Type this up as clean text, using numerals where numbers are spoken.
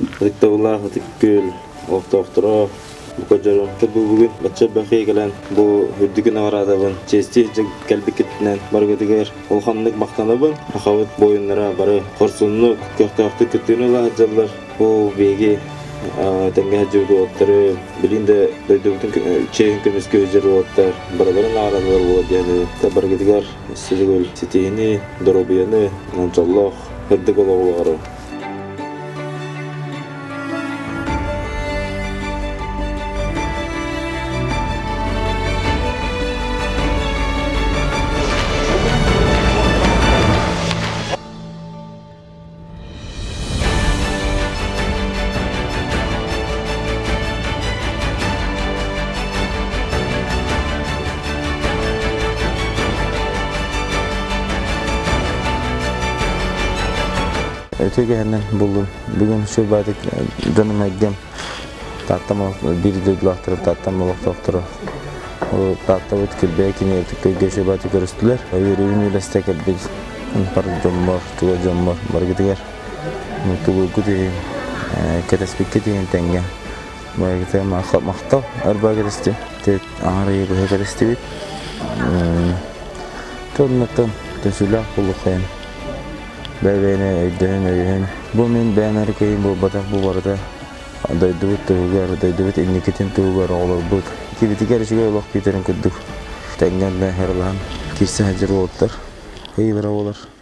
Ытыктабыллаах Ытык Күөл олохтоохторо, бука дьоро бу бүгүн бачча элбэх кэлэн бу үрдүкү наҕараадабын чиэстии кэлбиккитинэн барыгытыгар улаханнык махтанабын. Сахабыт буойуннара бары хорсуннук, көхтөөхтүк кыттыыны ыла сылдьаллар. Бу биһиги тэҥҥэ сылдьыбыт уолаттары билигин да дойдубутун чиэһин көмүскүү сылдьар уолаттар барыларын наҕараадалар буолар диэн барыгытыгар өссө ситиһини, доруобуйаны, дьоллоох, сырдык олоҕу баҕарабын. Үтүө буллум. Бүгүн сүрбаатык дьонум эргем Тааттам биир дойдулаахтарым Тааттам олохтоохторо Тааттабыт килбэйэ кини көйгө сүрбааты көрүстүлэр. Үөрүүбүн үлэстэ кэлбит бар дьоммор, туга дьоммор баргытыгар тулуургут иһин, кэтэспиккит иһин тэҥҥэ баргытыгар махтал арбаа кэтэстим. Аҥар ыйы быһа кэтэстибит. Тоннаттан төсүлээх булуоххайын. Бэйэ-бэйэни өйдөһөн, өйөһөн. Бу мин бэйэм эрэ киһим буолбатах, бу барыта дойдубут туһугар, дойдубут инникитин туһугар оҕолорбут кибитигэр үчүгэй олох күүтэрин курдук тэҥҥэ онно ыһарылаһан киирсэ сылдьар уолаттар, ыйылара буолар.